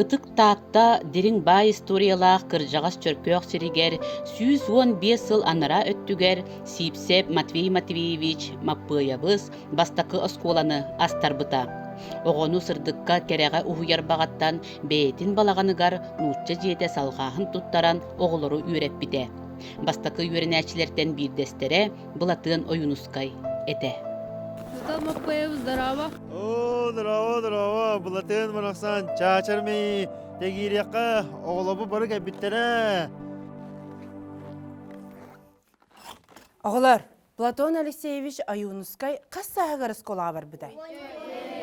Ытык Таатта дириҥ баай историялаах кырдьаҕас Чөркөөх сиригэр 115 сыл анараа өттүгэр Сиипсэп Матвей Матвеевич Маппыайабыс бастакы оскуоланы астарбыта. Оҕону сырдыкка, кэрэҕэ уһуйар баҕаттан бэйэтин балаҕаныгар нуучча дьиэтэ салҕааһын туттаран оҕолору үөрэппитэ. Бастакы үөрэнээччилэртэн биирдэстэрэ Былатыан Ойуунускай этэ. Зато Маппыайаб здорово! Оо, здорово, здорово, Былатыан барахсан, чаачар мэй, тэгиириэххэ, оҕолорбут бары кэлбиттэрэ. Оҕолор, Платон Алексеевич Ойуунускай хас сааһыгар оскуолаҕа барбытай?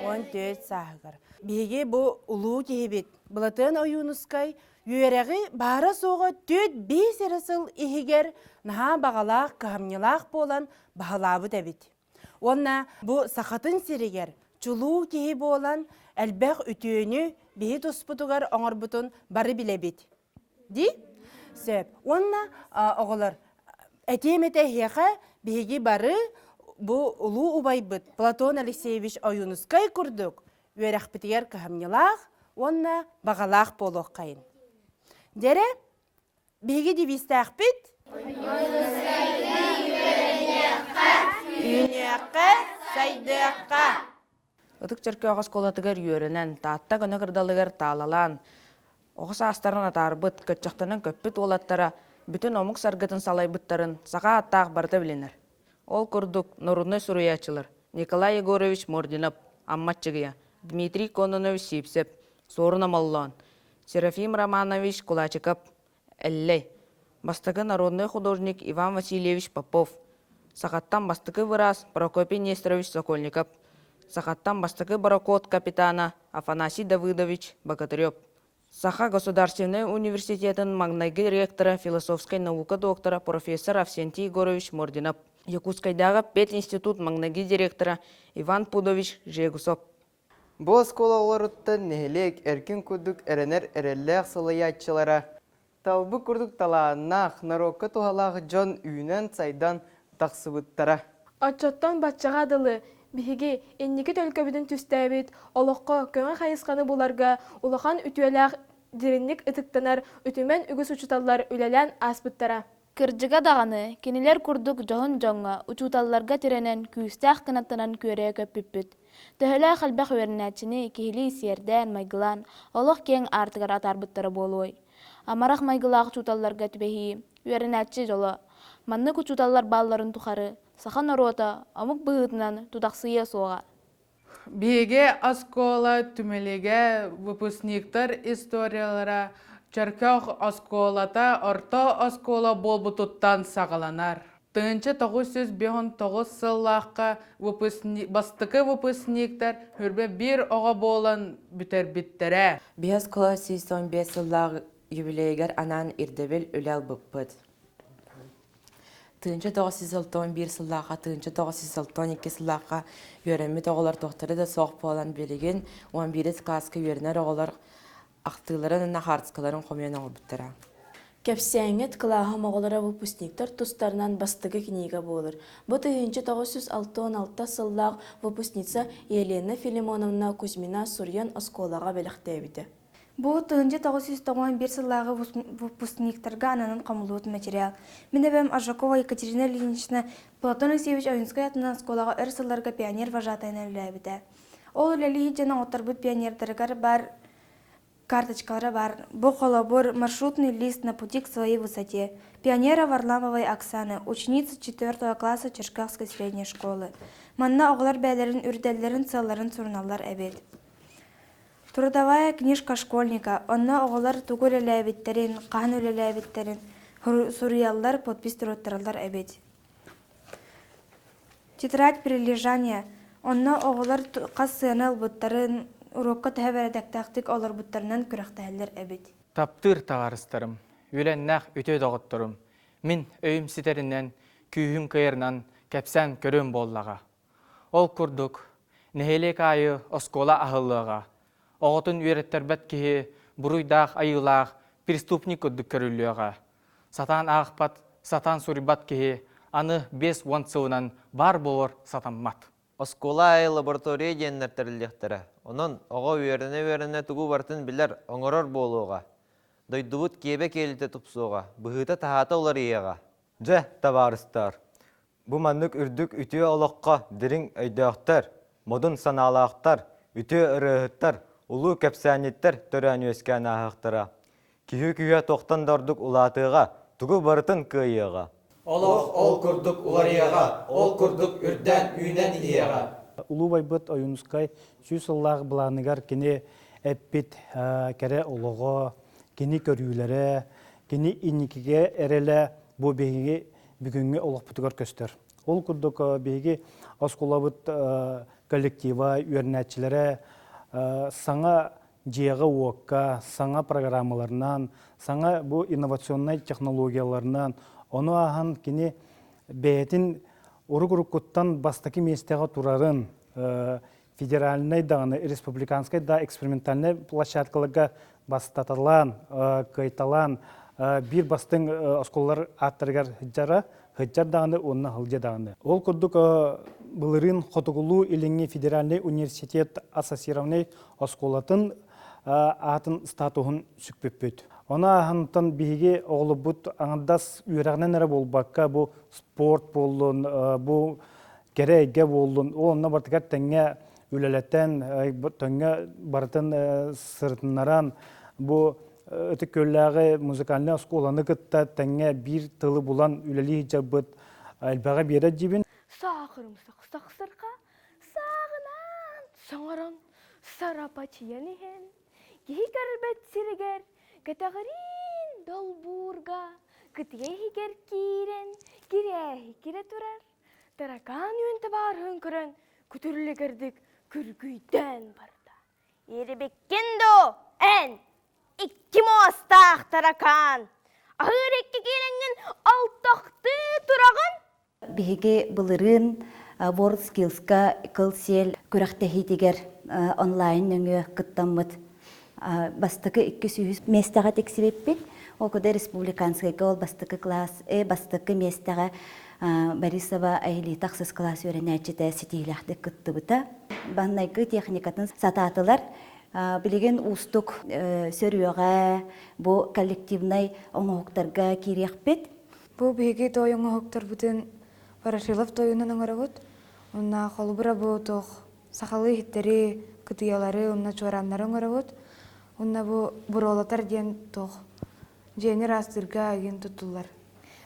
14 сааһыгар. Биһиги бу улуу киһибит Былатыан Ойуунускай үөрэҕи баара-суоҕа 4-5 эрэ сыл иһигэр наһаа баҕалаах, кыһамньылаах буолан баһылаабыт эбит. Уонна бу Сахатын сиригэр чулуу киһи буолан элбэх үтүөнү биһи туспутугар оҥорбутун бары билэбит. Дии? Сөп. Уонна оҕолор, этиэм этэ эһиэхэ биһиги бары бу улуу убайбыт Платон Алексеевич Ойуунускай курдук үөрэхпитигэр кыһамньылаах уонна баҕалаах буолуоххайын. Дьэрэ, биһиги девизтээхпит Үүнүөххэ, сайдыахха! Ытык Чөркөөх оскуолатыгар үөрэнэн, Таатта көнө кырдалыгар таалалаан, оҕо саастарын атаарбыт, көччөхтөнөн көппүт уолаттара бүтүн омук саргытын салайбыттарын саха ааттаах барыта билинэр. Ол курдук, норуодунай суруйааччылар Николай Егорович Мординов, Амма Аччыгыйа, Дмитрий Кононович Сивцев, Суорун Омоллоон, Серафим Романович Кулачиков, Эллэй, бастакы народнай художник Иван Васильевич Попов, сахаттан бастакы быраас Прокопий Нестерович Сокольников, сахаттан бастакы борокуот капитана Афанасий Давыдович Богатырев, Саха государственнай университетын маҥнайгы ректора, философскай наука доктора, профессор Авсентий Егорович Мординов, Якутскайдааҕы пединститут маҥнайгы директора Иван Пудович Жегусов. Бу оскуола оҕолоруттан нэһилиэк эркин курдук эрэнэр эрэллээх салайааччылара, талбыт курдук талааннаах, норуокка туһалаах дьон үүнэн-сайдан тахсыбыттара. Оччоттон баччаҕа дылы биһиги инники төлкөбүтүн түстээбит, олоххо көҥө хайысханы буларга улахан үтүөлээх дириҥник ытыктанар үтүмэн үгүс учууталлар үлэлээн ааспыттара. Кырдьыга даҕаны, кинилэр курдук дьоһун дьоҥҥо, учууталларга тирэнэн, күүстээх кынаттанан күөрэйэ көппүппүт. Төһөлөөх элбэх үөрэнээччини киһилии сиэрдээн-майгылаан, олох киэҥ аартыгар атаарбыттара буолуой? Амарах майгылаах учууталларга түбэһии, үөрэнээччи дьоло. Маннык учууталлар баалларын тухары саха норуота омук быһыытынан тутахсыйыа суоҕа. Биһиги оскуола түмэлигэ выпускниктар историялара Чөркөөх оскуолата орто оскуола буолбутуттан саҕаланар. 1959 сыллаахха бастакы выпускниктар хүрбэ биир оҕо буолан бүтэрбиттэрэ. Биһи оскуола 115 сыллаах юбилейыгар анаан ирдэбил үлэ ылбыппыт. 1961 сыллаахха, 1962 сыллаахха үөрэммит оҕолор туохтара да суох буолан билигин 11 кылааска үөрэнэр оҕолор ахтыыларын уонна хаартыскаларын хомуйан оҥорбуттара. Кэпсээҥҥит кылааһым оҕолоро выпускниктар тустарынан бастакы книга буолар. Бу 1966 сыллаах выпускница Елена Филимоновна Кузьмина суруйан оскуолаҕа бэлэхтээбитэ. Бу 1991 сыллааҕы выпускниктарга ананан хомуллубут материал. Мин эбэм Аржакова Екатерина Ильинична Платон Алексеевич Ойунскай атынан оскуолаҕа өр сылларга пионер вожатайынан үлэлээбитэ. Ол үлэлии дьон оҥотторбут пионердарыгар бар карточкалара бар. Бу холобур маршрутный лист на пути к своей высоте. Пионера Варламовой Оксаны, ученица 4 класса Черкасской средней школы. Манна оҕолор бэйэлэрин үрдэллэрин сыалларын суруналлар эбит. Трудовая книжка школьника, онно оҕолор тугу үлэлээбиттэрин, хаһан үлэлээбиттэрин суруйаллар, подпись туруоттараллар эбит. Тетрадь прилежания, онно оҕолор хас сыана ылбыттарын, уруокка төһө бэрэдэктээхтик олорбуттарынан күрэхтэһэллэр эбит. Таптыыр табаарыстарым, үөлэннээх үтүө доҕотторум, мин өйүм ситэринэн, күүһүм кыайарынан кэпсээн көрүөм буоллаҕа. Ол курдук, нэһилиэк аайы оскуола аһыллыаҕа, оҕотун үөрэттэрбэт киһи буруйдаах айыылаах преступник курдук көрүллүөҕэ. Сатаан аахпат, сатаан суруйбат киһи аны 50 сылынан баар буолар сатаммат. Оскуола аайы лаборатория диэннэр тэриллиэхтэрэ. Онон оҕо үөрэнэ-үөрэнэ тугу барытын билэр, оҥорор буолуоҕа. Дойдубут киэбэ-киэлитэ тупсуоҕа, быһыыта-таһаата уларыйыаҕа. Дьэ, табаарыстар, бу маннык үрдүк үтүө олоххо дириҥ өйдөөхтөр, модун санаалаахтар, үтүө ырыаһыттар, улуу кэпсээнньиттэр төрөөн-үөскээн ааһыахтара. Киһи күүһэ туохтан да ордук улаатыаҕа, тугу барытын кыайыаҕа. Олох ол курдук уларыйыаҕа, ол курдук үрдээн үүнэн иһиэҕэ. Улуу байбыт Ойуунускай сүүс сыллаах былааныгар кини эппит кэрэ олоҕо, кини көрүүлэрэ, кини инникигэ эрэлэ бу биһиги бүгүҥҥү олохпутугар көстөр. Ол курдук биһиги оскуолабыт коллектива, үөрэнээччилэрэ саҥа дьиэҕэ-уокка саҥа программаларынан, саҥа бу инновационнай технологияларынан, ону ааһан кини бэйэтин урук-уруккуттан бастакы миэстэҕэ турарын федеральнай даҕаны, республиканскай да экспериментальнай площадкаларга бастаталаан, кыайталаан биир бастыҥ оскуолалар ааттарыгар сылдьара, сылдьар даҕаны уонна сылдьа даҕаны. Ол курдук былырыын Хотугулуу-Илиҥҥи федеральнай университет ассоциированнай оскуолатын аатын статуһун сүкпүппүт. Ону ааһантан биһиги оҕолорбут аҥардас үөрэҕинэн эрэ буолбакка бу спорт буоллун, бу кэрэ эйгэ буоллун, ол онно барытыгар тэҥҥэ үлэлэтэн, тэҥҥэ барытын сырытыннаран бу Ытык Күөллээҕи музыкальнай оскуоланы кытта тэҥҥэ биир тылы булан үлэлии сылдьарбыт элбэҕи биэрэр диибин. Саахырымсах сахсырҕа сааҕынаан саҥаран сарапачыйан иһэн, киһи көрбөт сиригэр кэтэҕириин долбуурга кытыйа иһигэр киирэн кирээһи кирэ турар таракаан үөн табаарыһын көрөн күтүрлүгэрдик күргүйдээн барда. Ирибиккин дуу, эн, икки муостаах таракаан, аһыыр икки киирэҥҥин алтахтыы тураҕын? Биһиги былырыын WorldSkills-ка кыл-сиэл күрэхтэһиитигэр онлайн нөҥүө кыттаммыт бастакы 200 миэстэҕэ тиксибиппит. Ол куда республиканскайга ол бастакы класс, бастакы миэстэҕэ Борисова Аэлита ахсыс класс үөрэнээччитэ ситиһиилээхтик кыттыбыта. Баннайгы техникатын сатаатылар. Билигин уустук сөрүөҕэ бу коллективнай оҥоһуктарга киириэхпит. Бу биһиги той оҥоһуктарбытын Ворошилов тойунан оҥоробут. Уонна холобура бу туох сахалыы иһиттэри, кытыйалары уонна чуорааннары оҥоробут. Уонна бу буруолатар диэн туох дьиэни ыраастыырга игин туттуллар.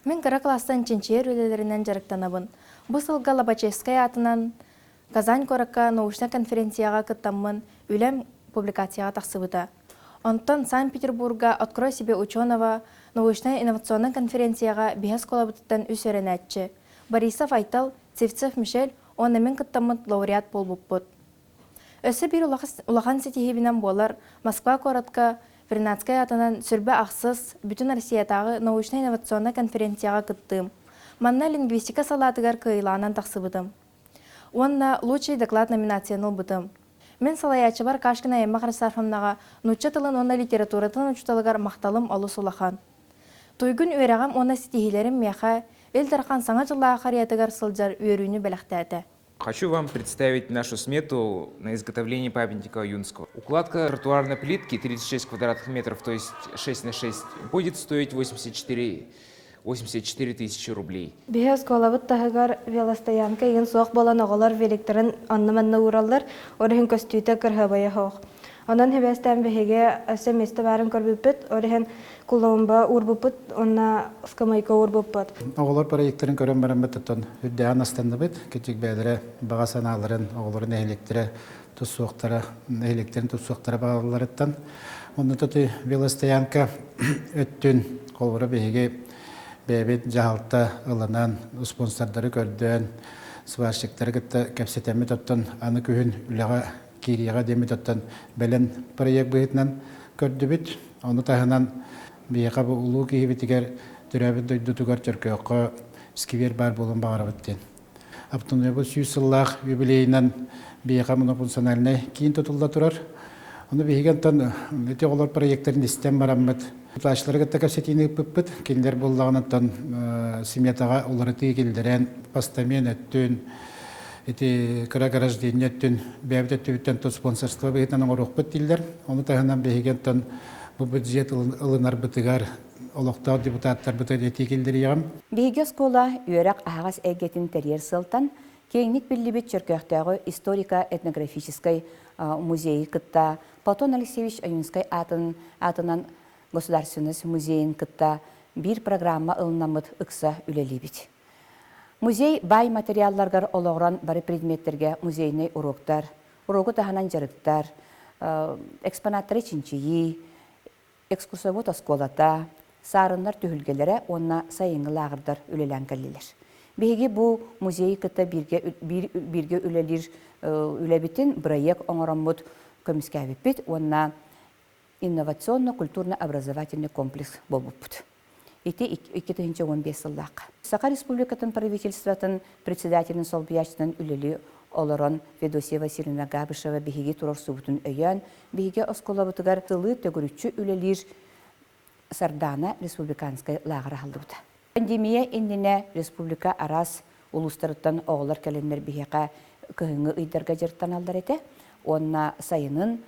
Мин кыра класстан чинчийэр үлэлэринэн дьарыктанабын. Бу сылга Лобачевскай аатынан Казань куоракка научнай конференцияҕа кыттаммын үлэм публикацияҕа тахсыбыта. Онтон Санкт-Петербурга «Открой себе ученого» научнай-инновационнай конференцияҕа биһи оскуолабытыттан үс үөрэнээччи Борисов Айтал, Сивцев Мишель уонна мин кыттаммыт лауреат буолбуппут. Өссө биир улахан ситиһиибинэн буолар Москва куоратка Вернадскай аатынан сүрбэ ахсыс Бүтүн Россиятааҕы научнай-инновационнай конференцияҕа кыттыым. Манна лингвистика салаатыгар кыайыылаанан тахсыбытым. Уонна «Лучший доклад» номинацияны ылбытым. Мин салайааччыбар Кашкина Эмма Хрисарфовнаҕа нуучча тылын уонна литературатын учууталыгар махталым олус улахан. Туйгун үөрэҕим уонна ситиһиилэрим миэхэ Ил Дархан Саҥа дьыллааҕы харыйатыгар сылдьар үөрүүнү бэлэхтээтэ. Хочу вам представить нашу смету на изготовление памятника Юнского. Укладка тротуарной плитки 36 квадратных метров, то есть 6 на 6, будет стоить 84 84 тысячи рублей. Биһи оскуолабыт таһыгар велостоянка игин суох буолан оҕолор великтарын онно-манна уураллар, ол иһин көстүүтэ кырһабайа суох. Онон хибээстээн биһиги өссө миэстэ баарын көрбүппүт, ол иһин клумба уурбуппут уонна скамейка уурбуппут. Оҕолор проекторын көрөн бараммыт оттон үрдээҕин астанныбыт. Кичик бэйэлэрэ баҕа санааларын, оҕолорун нэһилиэктэрэ тусуохтара, нэһилиэктэрин тусуохтара баҕаларыттан. Онно тути велостоянка өттүн холобура биһиги бэйэбит дьаһалта ылынан, спонсордары көрдөөн, сварщиктары кытта кэпсэтэммит оттон аны күһүн үлэҕэ киириэҕэ диэммит оттон бэлэм проект быһыытынан көрдүбүт. Ону таһынан биһиэхэ бу улуу киһибитигэр төрөөбүт дойдутугар Чөркөөххө сквер баар буолуон баҕарабыт диэн. Автономиябыт 100 сыллаах юбилейынан биһиэхэ монофункциональнай киин тутулла турар. Ону биһиги онтон ити оҕолор проектарын истэн бараммыт, тутааччылары кытта кэпсэтиини ыыппыппыт. Кинилэр буоллаҕына оттон сметаҕа уларытыы киллэрэн, постамент өттүн, ити кыра гражданин өттүн бэйэбит өттүбүттэн тус спонсорство быһыытынан оҥоруохпут дииллэр. Ону таһынан биһиги оттон бу бюджет ылынарбытыгар олохтоох депутаттарбытыгар этии киллэриэҕим. Биһиги оскуола үөрэх аһаҕас эйгэтин тэрийэр сыалтан киэҥник биллибит Чөркөөхтөөҕү историко-этнографическай музейы кытта Платон Алексеевич Ойуунскай аатын аатынан Государственность музейын кытта биир программа ылынаммыт ыкса үлэлиибит. Музей баай материалларгар олоҕуран бары предметтэргэ музейнай уроктар, урогу таһынан дьарыктар, экспонаттары чинчийии, экскурсовод оскуолата, саарыннар түһүлгэлэрэ уонна сайыҥҥы лааҕырдар үлэлээн кэллилэр. Биһиги бу музейы кытта бииргэ, бииргэ үлэлиир үлэбитин бырайыак оҥороммут көмүскээбиппит уонна инновационно-культурно-образовательный комплекс буолбуппут. Ити 2015 сыллаахха. Саха Республикатын правительствотын председателин солбуйааччытынан үлэлии олорон Федосия Васильевна Габышева биһиги туруорсубутун өйөөн, биһиги оскуолабытыгар сылы төгүрүччү үлэлиир Сардаана республиканскай лааҕыр аһыллыбыта. Пандемия иннинэ республика араас улуустарыттан оҕолор кэлэннэр биһиэхэ кыһыҥҥы ыйдарга дьарыктаналлар этэ. Уонна сайынын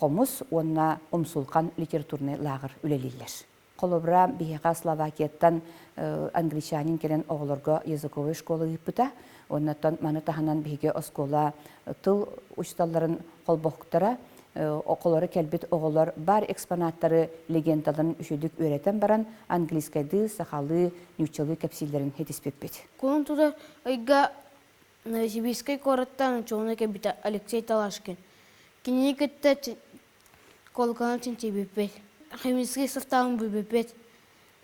хомус уонна умсулхан литературнай лааҕыр үлэлииллэр. Холобура, биһиэхэ Словакияттан англичанин кэлэн оҕолорго языковой школа ыыппыта. Оннуттан маны таһынан биһиги оскуола тыл учууталларын холбоһуктара Околоро кэлбит оҕолор бар экспонаттары легендаларын үчүгдүк үөрэтэн баран английскайдыы, сахалыы, нууччалыы кэпсииллэрин ситиспиппит. Кулун тутар ыйга Новосибирскай куораттан учуонай кэлбитэ Алексей Талашкин. Кинини кытта колоколан чинчийбиппит. Химическэй састаабын билбиппит.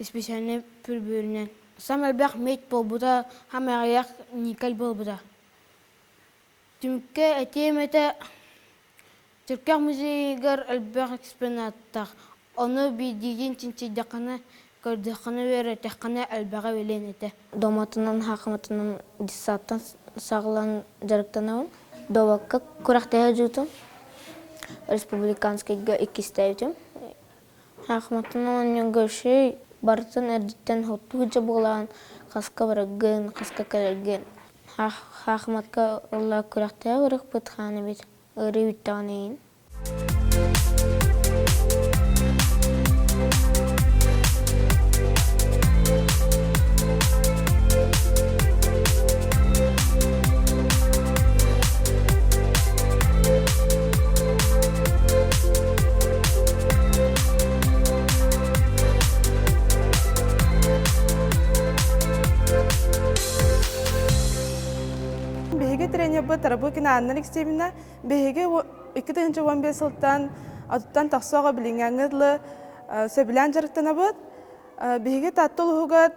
Специальнай приборунан. Саамай элбэх медь буолбута, саамай аҕыйах никель буолбута. Түмүккэ этиэм этэ, Чөркөөх музейыгар элбэх экспонаттаах, ону биирдиитин чинчийдэххинэ, көрдөххүнэ, үөрэттэххинэ элбэҕи билиэн этэ. Доматынан, хаахыматынан детсадтан саҕалаан дьарыктанабын. Дуобакка күрэхтэһэ дьуутум, республиканскайга иккистээбитим. Хаахыматынан оонньуурга үчүгэй, барытын эрдэттэн хоттуу дьабыылаан, хаска бараргын, хаска кэлэргин. Хаахыматка ылла күрэхтэһэ барыахпыт хаан эбит, ыарыы бүттэҕин иһин. Биһиги тренербыт Тарабукина Анна Алексеевна биһиги 2015 сылтан отуттан тахса оҕо билиҥҥээҥҥэ дылы сөбүлээн дьарыктанабыт. Биһиги Таатта улууһугар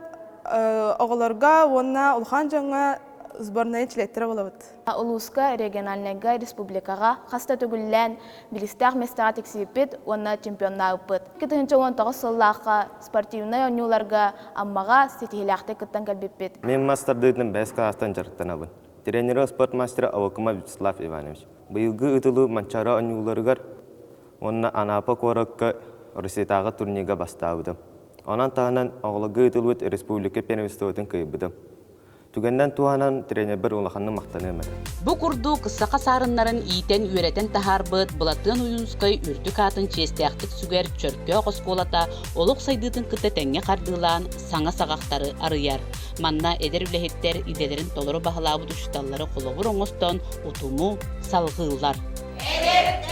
оҕолорго уонна улахан дьоҥҥо сборнай чилиэттэрэ буолабыт. Улууска, региональнайга, республикаҕа хас да төгүллээн билистээх миэстэҕэ тиксибиппит уонна чемпионнаабыппыт. 2019 сыллаахха спортивнай оонньууларга Аммаҕа ситиһиилээхтик кыттан кэлбиппит. Мин мас тардыытын бэс кылаастан дьарыктанабын. Тренерэ спорт мастера Авакумов Вячеслав Иванович. Быйылгы ыытылыы Манчаары оонньууларыгар уонна Анапа куоракка Россиятааҕы турнирга бастаабытым. Онон таһынан оҕолорго ыытыллыбыт республика первенствотын кыайбытым. Түгэнинэн туһанан тренербэр улаханнык махтаныам этэ. Бу курдук саха саарыннарын иитэн-үөрэтэн таһаарбыт Былатыан Ойуунускай үрдүк аатын чиэстээхтик сүгэр Чөркөөх оскуолата олох сайдыытын кытта тэҥҥэ хардыылаан саҥа саҕахтары арыйар. Манна эдэр үлэһиттэр идэлэрин толору баһылаабыт учууталлары холобур оҥостон утуму салҕыыллар. Эдэр